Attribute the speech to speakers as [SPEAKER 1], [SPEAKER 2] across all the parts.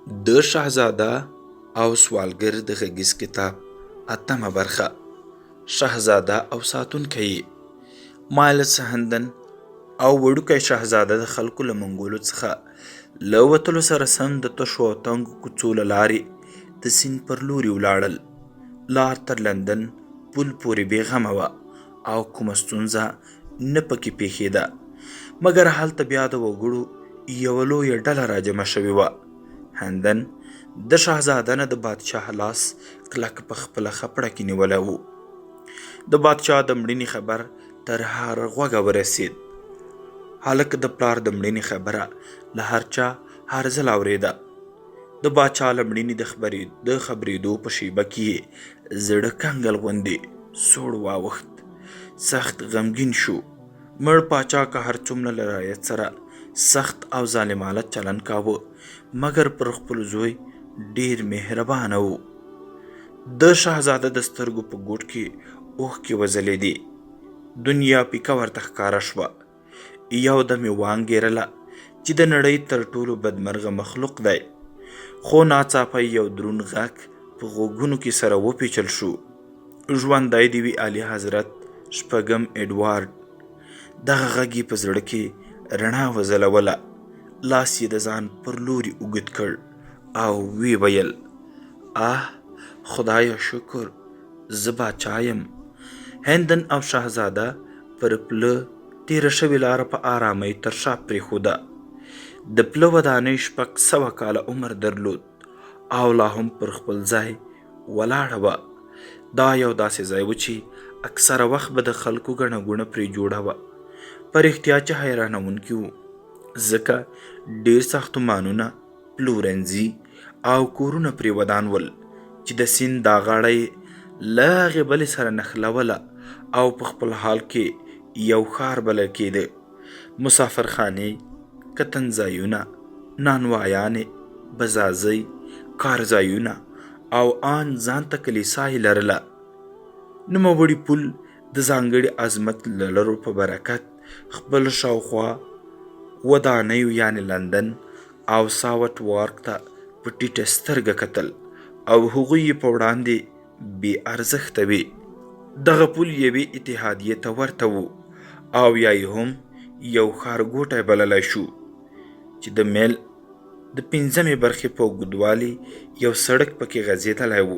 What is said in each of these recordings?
[SPEAKER 1] د شهزاده او سوالګر د غږیز کتاب اتمه برخه، شهزاده او ساتونکی یې. مایلز هندن او وړوکی شهزاده د خلکو له منګولو څخه له وتلو سره سم د تشو او تنګو کوڅو له لارې د سیند پر لوري ولاړل. لار تر لندن پل پورې بېغمه وه او کومه ستونزه نه پکې پېښېده، مګر هلته بیا د وګړو یوه لویه ډله راجمع شوې وه. هندن د شهزاده نه د بادشاه لاس کلک په خپله خپړه کې نیولی و. د بادشاه د مړینې خبر تر هر غوږه ورسېد. هلک د پلار د مړینې خبره له هر چا هر ځل اورېده. د باچا له مړینې د خبرېدو په شېبه کې یې زړه کنګل غوندې سوړ واوښت. سخت غمګین شو. مړ پاچا که هر څومره له رعیت سره سخت او ظالمانه چلن کاوه، مګر پر خپل زوی ډېر مهربانه و. د شهزاده د سترګو په ګوټ کې اوښکې وځلېدې. دنیا پیکه ورته ښکاره شوه. یو دم یې وانګېرله چې د نړۍ تر ټولو بدمرغه مخلوق دی. خو ناڅاپه یې یو دروند غږ په غوږونو کې سره وپېچل شو، ژوندی دې وي اعلی حضرت شپږم اډوارډ. دغه غږ یې په زړه کې رڼا وځلوله. لاس یې د ځان پر لوري اوږد کړ او ویې ویل، آه خدایه شکر، زه باچا یم. هندن او شهزاده پر پله تېره شوې لاره په آرامۍ تر شا پرېښوده. د پله ودانۍ 600 کاله عمر درلود او لا هم پر خپل ځای ولاړه وه. دا یو داسې ځای و چې اکثره وخت به د خلکو ګڼه ګوڼه پرې جوړه وه. په رښتیا چې حیرانوونکي وو، ځکه ډېر ساختمانونه، پلورنځي او کورونه پرې ودان ول چې د سیند دا غاړه یې له هغې بلې سره نښلوله او په خپل حال کې یو ښار بلل کېده. مسافرخانې، کتنځایونه، نانوایانې، بزازۍ، کارځایونه او آن ځانته کلیسا یې لرله. نوموړي پل د ځانګړي عظمت لرلو په برکت خپل شاوخوا ودانیو یعنې لندن او ساوت وارک ته په ټیټه سترګه کتل او هغوی یې په وړاندې بې ارزښته وې. دغه پل یوې اتحادیې ته ورته و او یا یې هم یو ښارګوټی بللی شو چې د میل د پنځمې برخې په اوږدوالي یو سړک پکې غځېدلی و،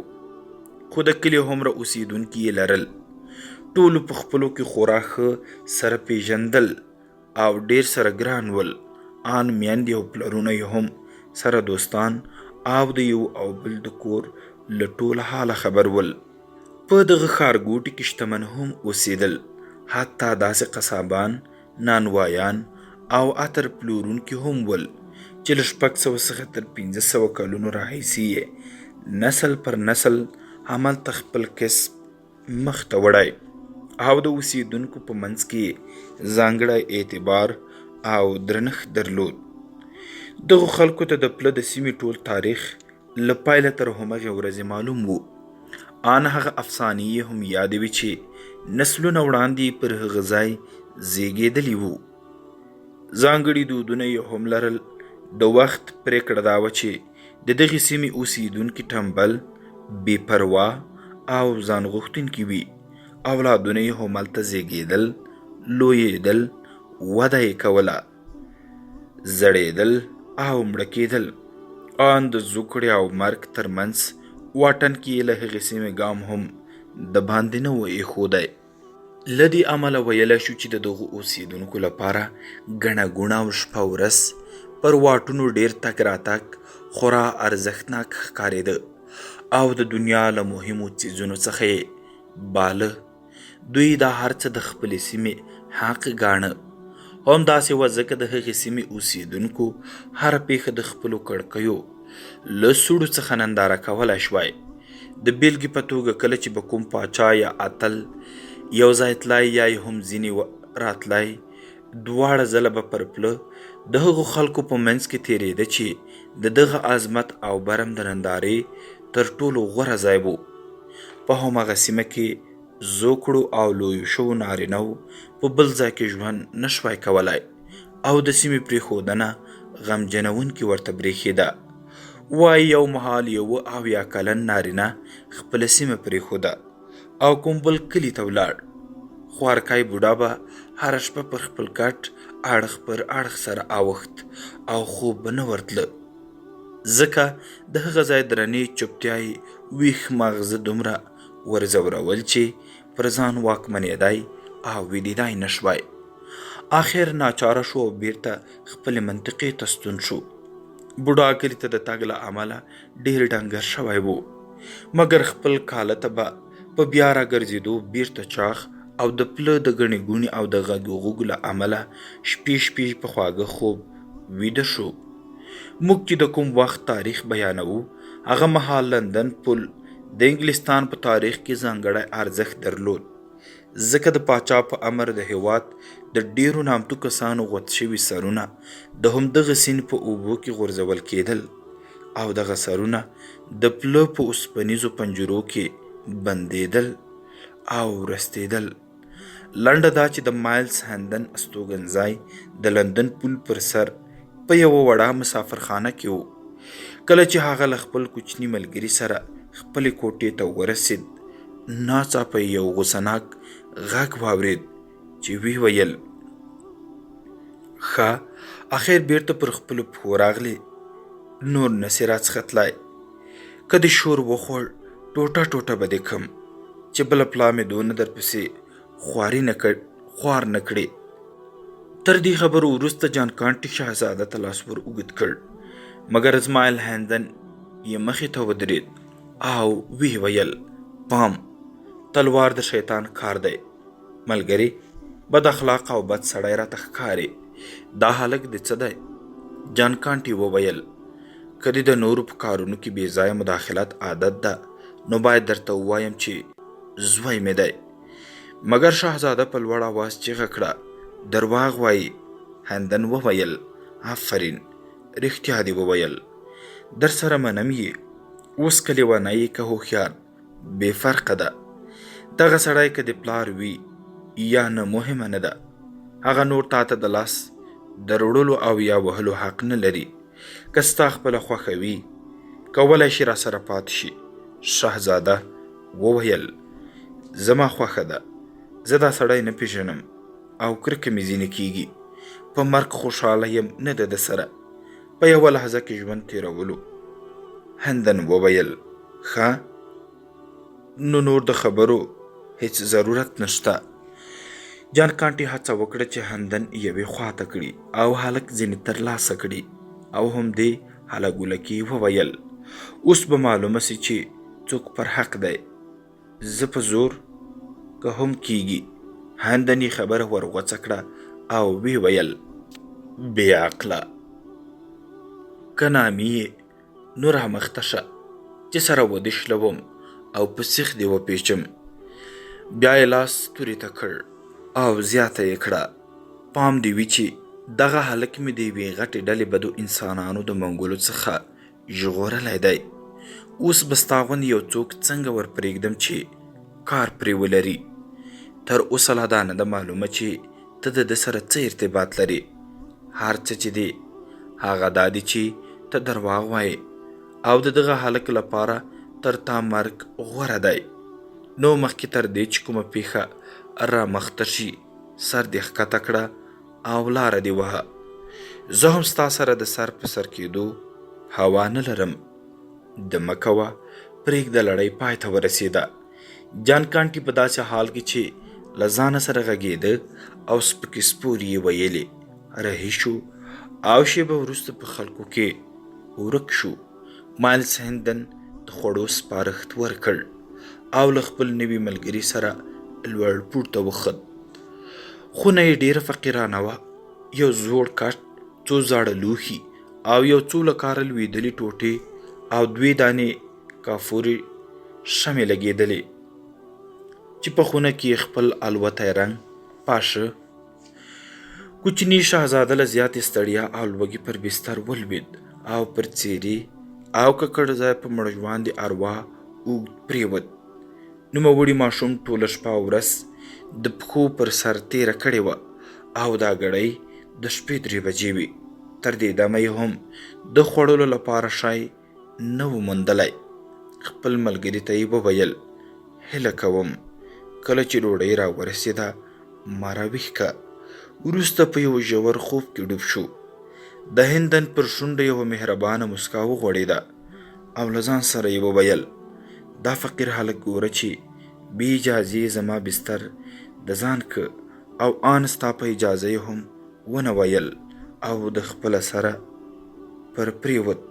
[SPEAKER 1] خو د کلي هومره اوسېدونکي یې لرل. ټولو په خپلو کې خورا ښه سره پېژندل او ډېر سره ګران ول. آن میندې او پلرونه یې هم سره دوستان او د یو او بل د کور له ټول حاله خبر ول. په دغه ښارګوټي کې شتمن هم اوسېدل، حتی داسې قصابان، نانوایان او عطر پلورونکي هم ول چې له 600 څخه تر 500 کلونو راهیسې یې نسل پر نسل هملته خپل کسب مخ ته وړی او د اوسېدونکو په منځ کې یې ځانګړی اعتبار او درنښت درلود. دغو خلکو ته د پله د سیمې ټول تاریخ له پیله تر همغې ورځې معلوم وو. آن هغه افسانې یې هم یادې وې چې نسلونه وړاندې پر هغه ځای زیږېدلي وو. ځانګړي دودونه یې هم لرل. د وخت پرېکړه دا وه چې د دغې سیمې اوسېدونکي ټنبل، بې پروا او ځان غوښتونکي وي. اولادونه یې هملته زیږېدل، لویېدل، وده یې کوله، زړېدل او مړه کېدل. آن د زوکړې او مرګ تر منځ واټن کې یې له هغې سیمې ګام هم د باندې نه و ایښودی. له دې امله ویلی شو چې د دغو اوسېدونکو لپاره ګڼه ګوڼه او شپه ورځ پر واټونو ډېر تګ راتګ خورا ارزښتناک ښکارېده او د دنیا له مهمو څیزونو څخه یې باله. دوی دا هر څه د خپلې سیمې حق ګاڼه. همداسې وه ځکه د هغې سیمې اوسېدونکو هره پېښه د خپلو کړکیو له سوړو څخه ننداره کولای شوای. د بېلګې په توګه کله چې به کوم پاچا یا اتل یو ځای تلای یا یې هم ځینې راتلای، دواړه ځله به پر پله د هغو خلکو په منځ کې تېرېده چې د دغه عظمت او برم د نندارې تر ټولو غوره ځای و. په هماغه سیمه کې زوکړو او لویو شوو نارینه وو په بل ځای کې ژوند نه شوای کولای او د سیمې پرېښودنه غمجنوونکې ورته برېښېده. وایي یو مهال یوه 70 کلن نارینه خپله سیمه پرېښوده او کوم بل کلي ته ولاړ. خوارکی بوډا به هره شپه پر خپل کټ اړخ پر اړخ سره اوښت او خوب به نه ورتله، ځکه د هغه ځای درنې چوپتیا یې ویښ ماغزه دومره ورځورول چې پر ځان واکمنېدای او ویدېدای نه شوای. اخر ناچاره شو او بیرته خپلې منطقې ته ستون شو. بوډا کلي ته د تګ له امله ډېر ډنګر شوی و، مګر خپل کاله ته به په بیا راګرځېدو بیرته چاغ او د پله د ګڼې ګوڼې او د غږ غوږ له امله شپې شپې په خواږه خوب ویده شو. موږ چې د کوم وخت تاریخ بیانوو، هغه مهال لندن پل د انګلستان په تاریخ کې ځانګړی ارزښت درلود، ځکه د پاچا په امر د هېواد د ډېرو نامتو کسانو غوڅ شوي سرونه د همدغه سیند په اوبو کې غورځول کېدل او دغه سرونه د پله په اوسپنیزو پنجرو کې بندېدل او ورستېدل. لنډه دا چې د مایلز هندن استوګنځای د لندن پل پر سر په یوه وړه مسافرخانه کې و. کله چې هغه له خپل کوچني ملګري سره خپلې کوټې ته ورسېد، ناڅاپه یې یو غوسه ناک غږ واورېد چې ویې ویل: ښه، اخر بیرته پر خپلو پښو راغلې، نور نسې راڅخه تلای. که دې شور وخوړ، ټوټه ټوټه به دې کم، چې بله پلا مې دونه درپسې خواري نه کړ خوار نه کړې. تر دې خبرو وروسته جان کانټي شهزاده ته لاس ور اوږد کړ، مګر اسماعیل هندن یې مخې ته ودرېد او ویې ویل: پام، تلوار د شیطان کار دی. ملګرې، بد اخلاقه او بد سړی راته ښکارې. دا هلک دې څه دی؟ جان کانټي وویل: که دې د نورو په کارونو کې بې ځایه مداخلت عادت ده، نو باید درته ووایم چې زوی مې دی. مګر شهزاده په لوړ آواز چیغه کړه: درواغ وایي! هندن وویل: آفرین، رښتیا دې وویل. درسره منم یې. اوس که لیونی یې که هوښیار، بې فرقه ده. دغه سړی که د پلار وي یا نه، مهمه نه ده. هغه نور تاته د لاس دروړلو او یا وهلو حق نه لري. که ستا خپله خوښه وي، کولای شي راسره پاتې شي. شهزاده وویل: زما خوښه ده. زه دا سړی نه پېژنم او کرکه مې ځینې کېږي. په مرګ خوشحاله یم، نه د ده سره په یوه لحظه کې ژوند تېرولو. هندن وویل: ښه، نو نور د خبرو هیڅ ضرورت نشته. جان کانټي هڅه وکړه چې هندن یوې خوا ته کړي او هلک ځینې ترلاسه کړي او همدې هله ګوله کې وویل: اوس به معلومه سي چې څوک پر حق دی، زه په زور که هم کیږي. هندن یې خبره ورغوڅه کړه او ویې ویل: بې عقله، که نامي یې نو رامخته شه چې سره ودې شلوم او په سیخ دې وپیچم. بیا یې لاس تورې ته کړ او زیاته یې کړه: پام دې وي چې دغه هلک مې د یوې غټې ډلې بدو انسانانو د منګولو څخه ژغورلی دی. اوس به ستا غوندې یو څوک څنګه ور پرېږدم چې کار پرې ولري؟ تر اوسه لا دا نه ده معلومه چې ته د ده سره څه ارتباط لرې. هر څه چې دي، هغه دا دي چې ته درواغ وایې او د دغه هلک لپاره تر تا مرګ غوره دی. نو مخکې تر دې چې کومه پېښه رامخته شي، سر دې ښکته کړه او لاره دې وهه. زه هم ستا سره د سر په سر کېدو هوا نه لرم. دمه کوه، پرېږده، لړۍ پای ته ورسېده. جان کانټي په داسې حال کې چې له ځانه سره غږېده او سپکې سپورې یې ویلې، رهي شو او شېبه وروسته په خلکو کې ورک شو. مایلز هندن د خوړو سپارښت ورکړ او له خپل نوي ملګري سره لوړ پورته وخت. خونه یې ډېره فقیرانه وه. یو زوړ کټ، څو زاړه لوښي او یو څو له کاره لوېدلې ټوټې او دوې دانې کافورې شمې لګېدلې چې په خونه کې یې خپل الوتی رنګ پاشه. کوچني شهزاده له زیاتې ستړیا او لوږې پر بستر ولوېد او پر څېرې او ککړ ځای په مړژواندې اروا اوږد پرېوت. نوموړي ماشوم ټوله شپه او ورځ د پښو پر سر تېره کړې وه او دا ګړۍ د شپې 3 بجې وې. تر دې دمه یې هم د خوړلو لپاره شی نه و موندلی. خپل ملګري ته یې وویل، هیله کوم کله چې ډوډۍ راورسېده ما راویښ که. وروسته په یوه ژور خوب کې ډوب شو. د هندن پر شونډو یوه مهربانه موسکا وغوړېده او له ځان سره یې وویل، دا فقیر هلک ګوره چې بې اجازې یې زما بستر د ځان که او آن ستا په اجازه یې هم ونه ویل او د خپله سره پر پرېوت.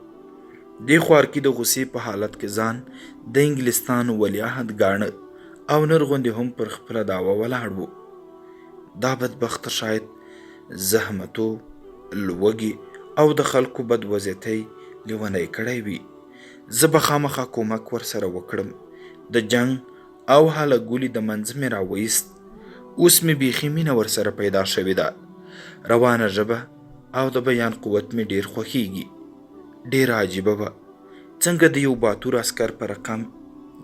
[SPEAKER 1] دې خوارکي د غوسې په حالت کې ځان د انګلستان ولیعهد ګاڼه او نر غوندې هم پر خپله دعوه ولاړ و. دا بدبخته شاید زحمتو، لوږې او د خلکو بد وضعیتۍ لیونی کړی وي. زه به خامخا کومک ورسره وکړم. د جنګ او هاله ګولي د منځ مې راوایست. اوس مې بیخي مینه ورسره پیدا شوې ده. روانه ژبه او د بیان قوت مې ډېر خوښېږي. ډېره عجیبه وه، څنګه د یو باتور عسکر په رقم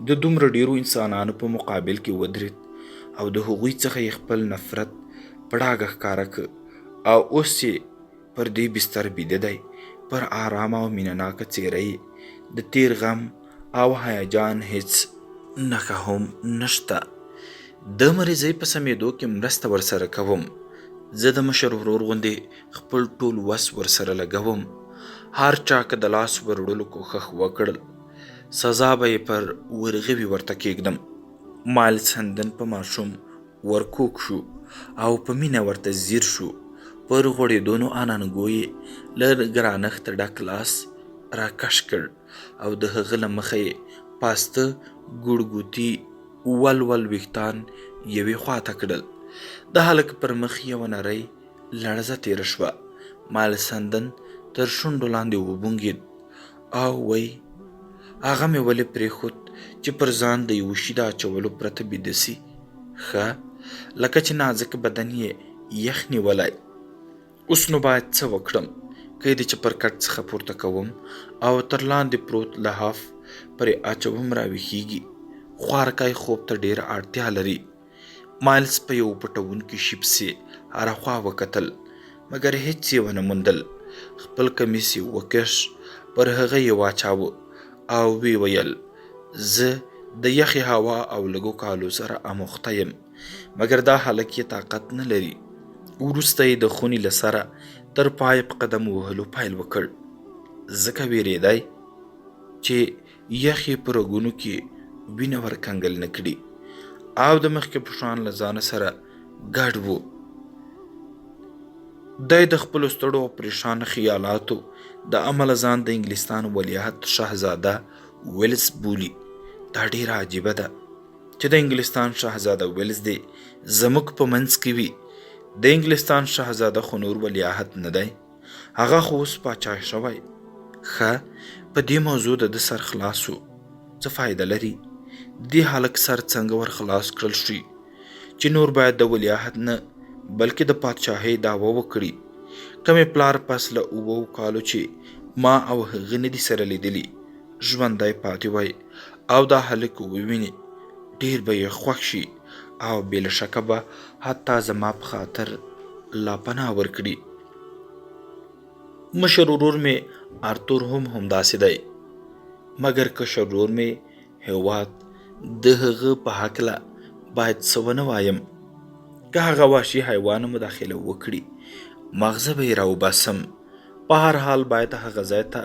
[SPEAKER 1] د دومره ډېرو انسانانو په مقابل کې ودرېد او د هغوی څخه یې خپل نفرت په ډاګه ښکاره کړ او اوس چې پر دې بستر بیده دی، پر آرامه او مینه ناکه څېره یې د تېر غم او هیجان هېڅ نښه هم نشته. د مریضۍ په سمېدو کې مرسته ورسره کوم. زه د مشر ورور غوندې خپل ټول وس ورسره لګوم. هر چا که د لاس وروړلو کوښښ وکړ، سزا به یې پر ورغوي ورته کېږدم. مایلز هندن په ماشوم ورکوږ شو او په مینه ورته ځیر شو. پر غوړېدونو اننګو یې له ګرانښته ډک لاس راکش کړ او د هغه له مخه یې پاسته ګوړګوتي ول ول ویښتان یوې خوا ته کړل. د هلک پر مخ یوه نرۍ لړزه تېره شوه. مایلز هندن تر شونډو لاندې وبونګېد او وی هغه مې ولې پرېښود چې پر ځان د یوه شي د اچولو پرته بیده سي؟ ښه لکه چې نازک بدن یې یخ نیولی. اوس نو باید څه وکړم؟ که یې د چپرکټ څخه پورته کوم او تر لاندې پروت لحاف پرې اچوم راویښیږي. خوارکی خوب ته ډېره اړتیا لري. مایلز په یو پټوونکي شي پسې هره خوا وکتل، مګر هېڅ یې ونه موندل. خپل کمیس یې وکښ، پر هغه یې واچاوه او ویې ویل، زه د یخې هوا او لږو کالو سره اموخته یم، مګر دا هلک یې طاقت نه لري. وروسته یې د خونې له سره تر پایه په قدم وهلو پیل وکړ، ځکه وېرېدی چې یخ یې په رګونو کې وینه ورکنګل نه کړي او د مخکې په شان له ځانه سره ګډ و. دی د خپلو ستړو او پریشانه خیالاتو د امله ځان د انګلستان ولیعهد شهزاده ویلز بولي. دا ډیره عجیبه ده چې د انګلستان شهزاده ویلز دې زموږ په منځ کې وي. د انګلستان شهزاده خو نور ولیعهد نه دی، هغه خو اوس پاچا شوی. ښه، په دې موضوع د ده سر خلاص و. څه فایده لري؟ د دې هلک سر څنګه ور خلاص کړل شي چې نور باید د ولیعهد نه بلکې د پادشاهۍ دعوه وکړي. که مې پلار پس له اوو کالو چې ما او هغه نه دي سره لیدلي ژوندی پاتې وای او دا هلک وویني، ډېر به یې خوښ شي او بې له شکه به حتی زما په خاطر لا پناه ورکړي. مشر ورور مې ارتور هم همداسې دی، مګر کشر ورور مې هیواد د هغه په هکله باید څه ونه وایم. که هغه وحشي حیوان مداخله وکړي، ماغزه به یې راوباسم. په هر حال باید هغه ځای ته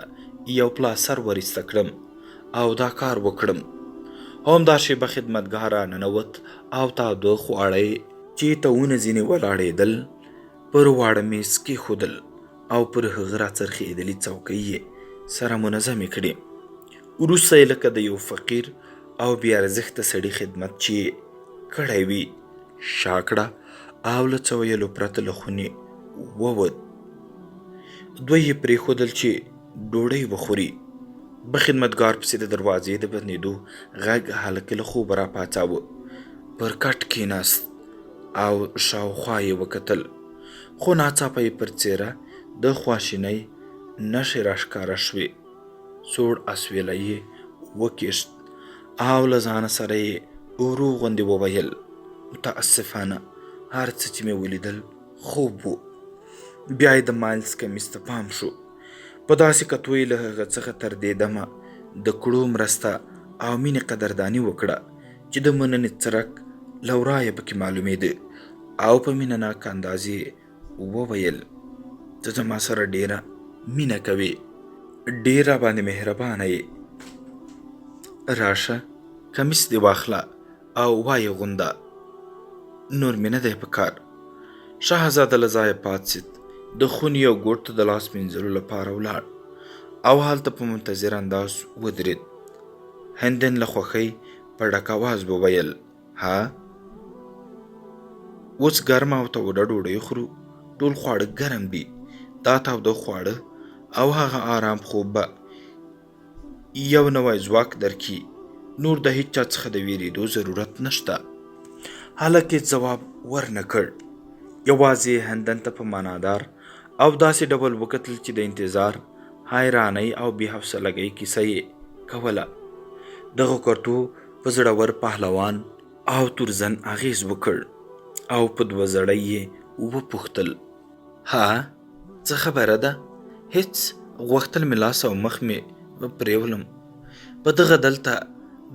[SPEAKER 1] یو پلا سر ور ایسته کړم او دا کار وکړم. همدا شېبه خدمتګار راننوت او تاوده خواړه یې چې تاونه ځینې ولاړېدل پر واړه میز کېښودل او پر هغه راڅرخېدلې څوکۍ یې سره منظمې کړې. وروسته یې لکه د یو فقیر او بې ارزښته سړي خدمت چې یې کړی وي، شا کړه او له څه ویلو پرته له خونې ووت. دوی یې پرېښودل چې ډوډۍ وخوري. به خدمتګار پسې د دروازې د بندېدو غږ هلک له خوبه راپاڅاوه. پر کټ کېناست او شاوخوا یې وکتل، خو ناڅاپه یې پر څېره د خواشینۍ نښې راښکاره شوې. سوړ اسویلی یې وکیښت او له ځانه سره یې ورو غوندې وویل، متاسفانه هر څه چې مې ولیدل خوب و. بیا یې د مایلز کمیس ته پام شو. په داسې کتو یې له هغه څخه تر دې دمه د کړو مرسته او مینې قدرداني وکړه چې د مننې څرک له ورایه پکې معلومېده او په مینه ناک انداز یې وویل، ته زما سره ډېره مینه کوې، ډېر راباندې مهربانه یې، راشه کمیس دې واخله او وایې غونده، نور مې نه دی په کار. شهزاده له ځایه پاڅېد، د خونې یو ګوټ ته د لاس مینځلو لپاره ولاړ او هلته په منتظر انداز ودرېد. هندن له خوښۍ په ډک اواز وویل، ها اوس ګرمه او توده ډوډۍ خورو، ټول خواړه ګرم دي، دا تاوده خواړه او هغه آرام خوب به یو نوی ځواک درکړي، نور د هیچا څخه د ویریدو ضرورت نشته. هلک هیڅ ځواب ورنه کړ، یوازې یې هندن ته په معنادار او داسې ډول وکتل چې د انتظار، حیرانۍ او بې حوصلګۍ کیسه یې کوله. دغو کتو په زړور پهلوان او تورزن اغېز وکړ او په دوه زړۍ یې وپوښتل. ها څه خبره ده؟ هېڅ، غوښتل مې لاس او مخ مې پرېولم. په دغه دلته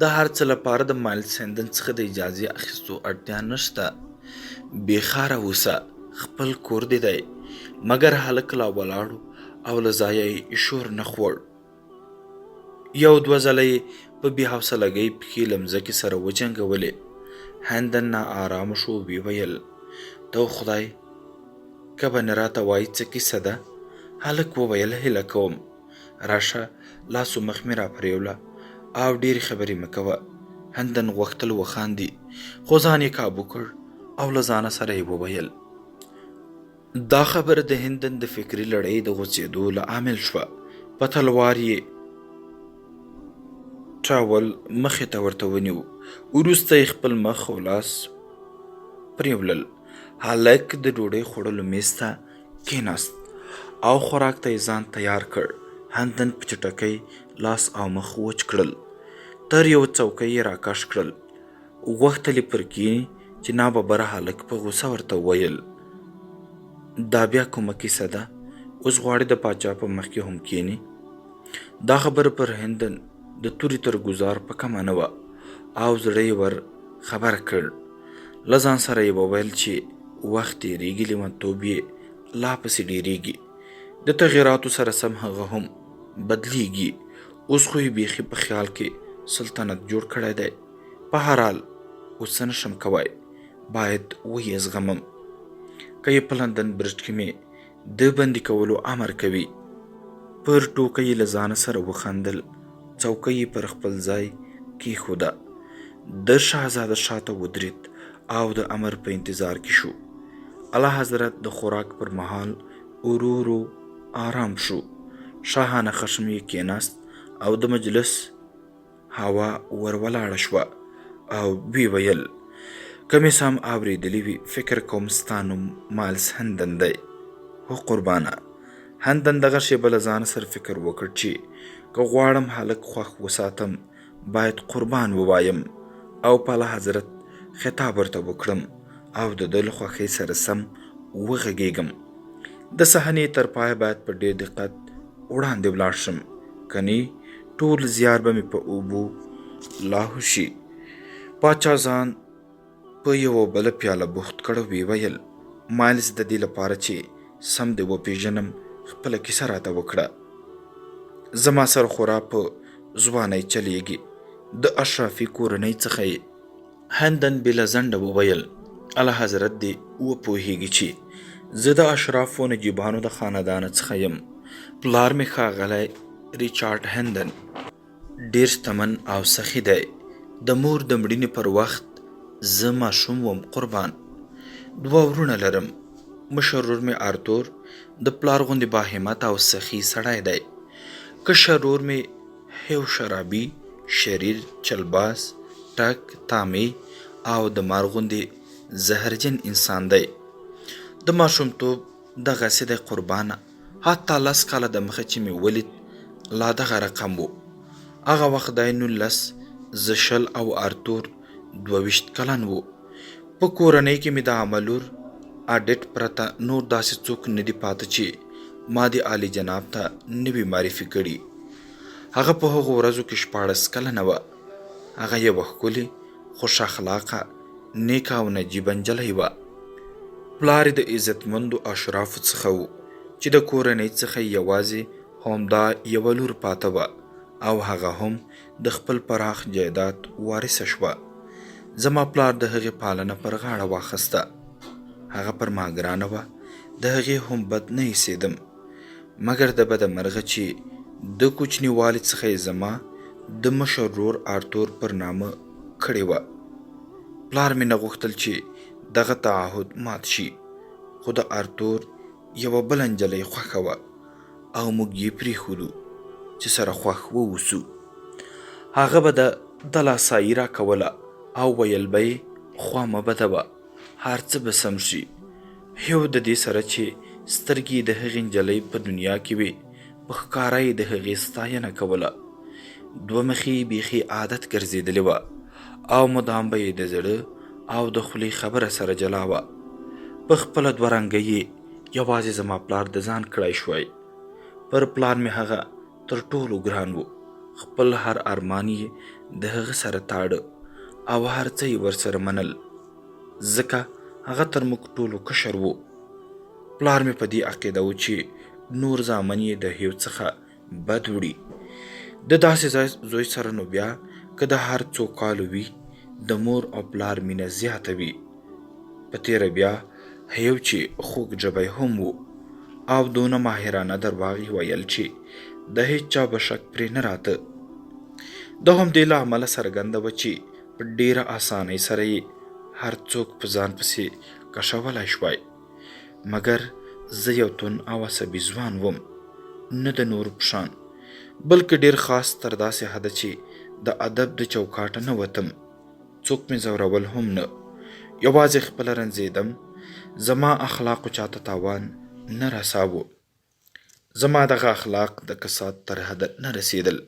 [SPEAKER 1] د هر څه لپاره د مایلز هندن څخه د اجازې اخیستو اړتیا نشته. بې خاره اوسه، خپل کور دې دی. مګر هلک لا ولاړ او له ځایه یې شور نه خوړ. یو دوه ځله یې په بې حوصلګۍ پښې له مځکې سره وجنګولې. هندن نا آرامه شو، ویې ویل، ته خدای که به نه راته وایي څه کیسه ده؟ هلک وویل، هیله کوم راشه لاس و مخ مې راپرېوله او ډېرې خبرې مه کوه. هندن غوښتل وخاندي، خو ځان یې کابو کړ او له ځانه سره یې وویل، دا خبره د هندن د فکري لړۍ د غوڅېدو له عامل شوه. په تلوار یې ټاول مخې ته ورته ونیو. وروسته یې خپل مخ او لاس پرېولل. هلک د ډوډۍ خوړلو میز ته کېناست او خوراک ته یې ځان تیار کړ. هندن په چټکۍ لاس او مخ وچ کړل. تر یوه څوکۍ یې راکش کړل. غوښتل یې پر کېني چې ناببره هلک په غوسه ورته وویل، دا بیا کومه کیسه ده؟ اوس غواړې د پاچا په مخ کې هم کېنې؟ دا خبره پر هندن د تورې تر ګوزار په کمه نه وه او زړه یې ور خبر کړ. له ځان سره یې وویل چې وخت تېرېږي، لیونتوب یې لا پسې ډېرېږي. د تغیراتو سره سم هغه هم بدلېږي. اوس خو یې بیخي په خیال کې سلطنت جوړ کړی دی. په هر حال اوس څه نشم کوای، باید ویې زغمم. که یې په لندن برج کې مې د بندي کولو امر کوي. پر ټوکه یې له ځانه سره وخندل، څوکۍ یې پر خپل ځای کېښوده. د شهزاده شاته ودرېد او د امر په انتظار کې شو. اعلیحضرت د خوراک پر مهال ورو ورو آرام شو. شاهانه خشم یې کېناست او د مجلس هوا ور ولاړه شوه او وی ویل، که مې سم اورېدلي وي، فکر کوم ستا نوم مایلز هندن دی. هو قربانه. هندن دغه شېبه له ځانه سره فکر وکړ چې که غواړم هلک خوښ وساتم، باید قربان ووایم او په اعلیحضرت خطاب ورته وکړم او د ده له خوښۍ سره سم وغږېږم. د صحنې تر پایه باید په ډېر دقت وړاندې ولاړ شم، کني ټول زیار به مې په اوبو لاهو شي. پاچا ځان په یوه بله پیاله بوخت کړ او ویې ویل، مایلز د دې لپاره چې سم دې وپېژنم خپله کیسه راته وکړه. زما سر خورا په ځوانۍ چلېږي، د اشرافي کورنۍ څخه یې. هندن بې له ځنډه وویل، اعلیحضرت دې وپوهېږي چې زه د اشرافو نجیبانو د خاندانه څخه یم. پلار مې ښاغلی ریچارډ هندن ډېر شتمن او سخي دی. د مور د مړینې پر وخت زه ماشوم وم قربان. دوه وروڼه لرم. مشر ورور مې ارتور د پلار غوندې باهمته او سخي سړی دی. کشر ورور مې هیو شرابي، شریر، چلباز، ټک، تامي او د مار غوندې زهرجن انسان دی. د ماشومتوب دغسې دی قربانه. حتی لس کاله د مخه چې مې ولید لا دغه رقم و. هغه وخت دی 19، زه 20 او ارتور 22 کلن و. په کورنۍ کې مې د عمه لور اډیټ پرته نور داسې څوک نه دي پاته چې ما دې عالي جناب ته نه وي معرفي کړي. هغه په هغو ورځو کې 16 کلنه وه. هغه یوه ښکلې، خوش اخلاقه، نیکه او نجیبه نجلۍ وه. پلار یې د عزتمندو اشرافو څخه و چې د کورنۍ څخه یې یوازې همدا یوه لور پاته وه او هغه هم د خپل پراخ جایداد وارثه شوه. زما پلار د هغې پالنه پر غاړه واخسته. هغه پر ما ګرانه وه، د هغې هم بد نه ایسېدم. مګر د بده مرغه چې د کوچنیوالي څخه یې زما د مشر ورور آرتور پر نامه کړې وه. پلار مې نه غوښتل چې دغه تعهد مات شي، خو د آرتور یوه بله نجلۍ خوښه وه او موږ یې پرېښودو چې سره خوښ واوسو. هغه به د دلاسايي راکوله او ویل به یې خوا مه بدوه، هر څه به سم شي. هیو د دې سره چې سترګې یې د هغې نجلۍ په دنیا کې وې، په ښکاره یې د هغې ستاینه کوله. دوه مخي یې بیخي عادت ګرځېدلې وه او مدام به یې د زړه او د خولې خبره سره جلا وه. په خپله دوه رنګۍ یې یوازې زما پلار د ځان کړای شوای. پر پلار مې هغه تر ټولو ګران و. خپل هر ارمان یې د هغه سره تاړه او هر څه یې ورسره منل، ځکه هغه تر موږ ټولو کشر و. پلار مې په دې عقیده و چې نور زامن یې د هیو څخه بد وړي. د داسې زوی سره نو بیا که د هر څو کالو وي، د مور او پلار مینه زیاته وي. په تېره بیا هیو چې خوږ ژبی هم و او دونه ماهرانه درواغ یې ویل چې د هیچا به شک پرې نه راته. د همدې له امله څرګنده وه چې په ډېره اسانۍ سره یې هر څوک په ځان پسې کشولای شوای. مګر زه یو توند او عصبي ځوان وم، نه د نورو په شان، بلکې ډېر خاص تر داسې حده چې د ادب د چوکاټه نه وتم. څوک مې ځورول هم نه، یوازې خپله رنځېدم. زما اخلاقو چاته تاوان نه رساوه. زما دغه اخلاق د کسات تر حده نه رسېدل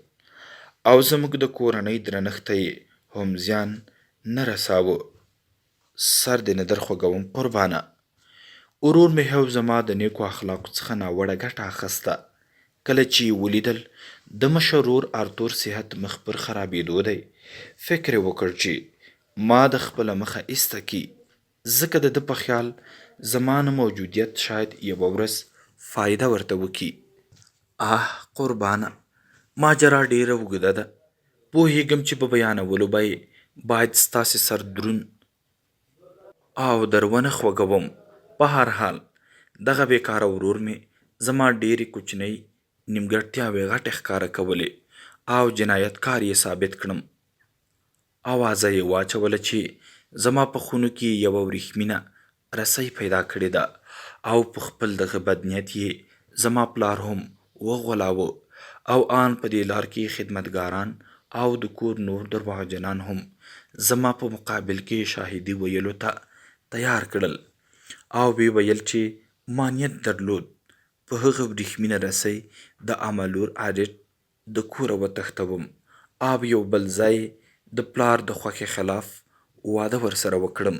[SPEAKER 1] او زموږ د کورنۍ درنښت ته یې هم زیان نه رساوه. سر دې نه درخوږوم قربانه. ورور مې هیو زما د نیکو اخلاقو څخه ناوړه ګټه اخسته. کله چې یې ولیدل د مشر ورور آرتور صحت مخ پر خرابېدو دی، فکر یې وکړ چې ما د خپله مخه ایسته کړي، ځکه د ده په خیال زما نه موجودیت شاید یوه ورځ فایده ورته وکړي. آه قربانه، ماجرا ډېره اوږده ده، پوهېږم چې په بیانولو به یې باید ستاسې سر دروند او در ونه خوږوم. په هر حال دغه بېکاره ورور مې زما ډېرې کوچنۍ نیمګړتیاوې غټې ښکاره کولې او جنایتکار یې ثابت کړم. اوازه یې واچوله چې زما په خونو کې یې یوه وریښمینه رسۍ پیدا کړې ده او په خپل دغه بد نیت یې زما پلار هم وغولاوه او آن په دې لار کې خدمتګاران او د کور نور درواغجنان هم زما په مقابل کې شاهدي ویلو ته تیار کړل او ویې ویل چې ما نیت درلود په هغه وریښمینه رسۍ د املور اډیټ د کوره وتښتوم او یو بل ځای د پلار د خوښې خلاف واده ورسره وکړم.